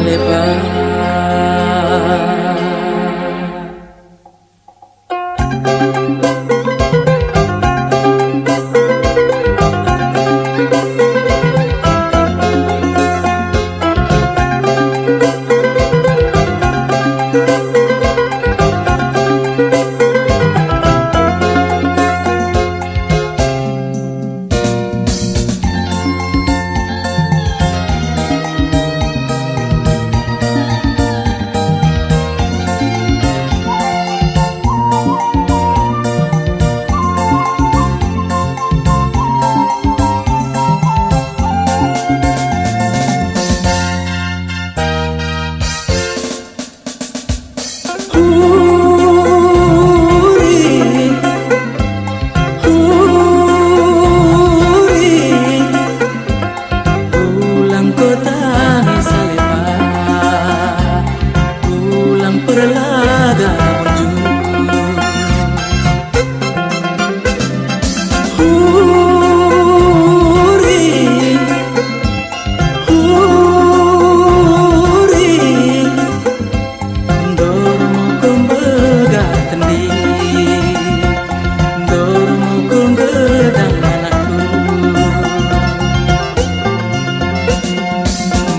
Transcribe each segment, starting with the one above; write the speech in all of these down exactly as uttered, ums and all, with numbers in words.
lepak. Huri, huri, ulang ko tangis lepak, ulang perlaga bonjur. Huri, huri, ndormu ko mbelgah tendi, ndormu ko nggedang anakku.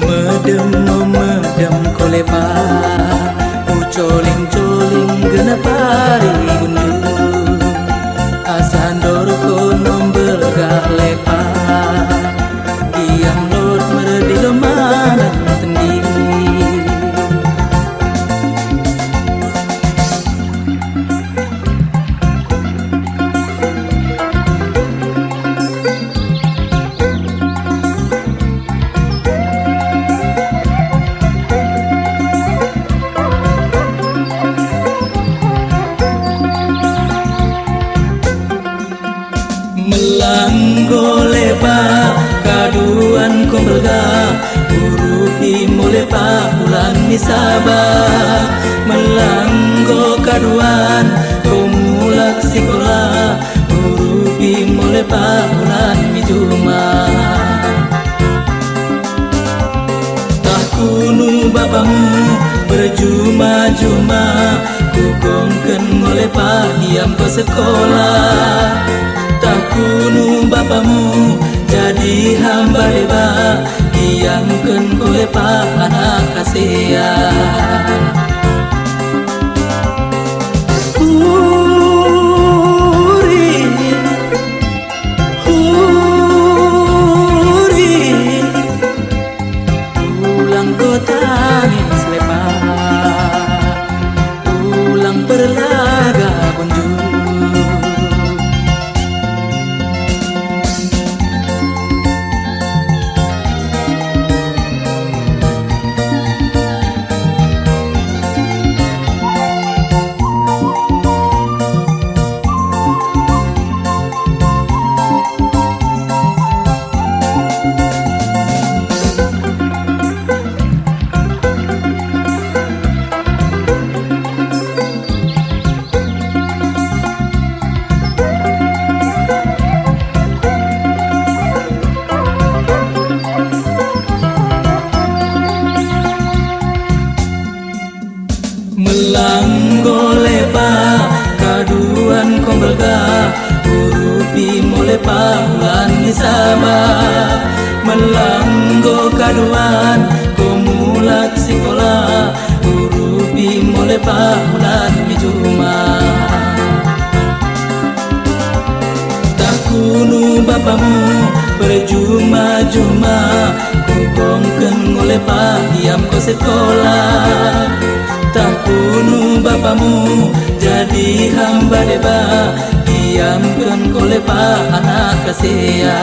Medem mo medem ko lepak, ucoling-coling genep ari gundu. Asa ndor kono mbelgah lepak, kiam lot merdilo manang tendi. Mellang enggo lepak kaduan ko mbelgah, urupi mo lepak ulan mi Sabah. Mellang enggo kaduan ko mulak sikola, urupi mo lepak ulan mi Juma. Tah kunu bapamu berjuma-juma, kugongken ngo lepak kiam ko sekolah. Tah kunu bapamu jadi hamba deba, kiamken ko lepak anak kasea. Huri, huri, ulang ko tangis lepak, ulang perlaga bonjur. Mellang ngo lepak kaduan ko mbelgah, urupi mo lepak ulan mi Sabah. Mellang ngo kaduan ko mulak sikola, urupi mo lepak ulan mi Juma. Tah kunu bapamu perjuma-juma, kugongken ngo lepak kiam ko sekolah. Tah kunu bapamu jadi hamba deba, kiamken ko lepak anak kasea.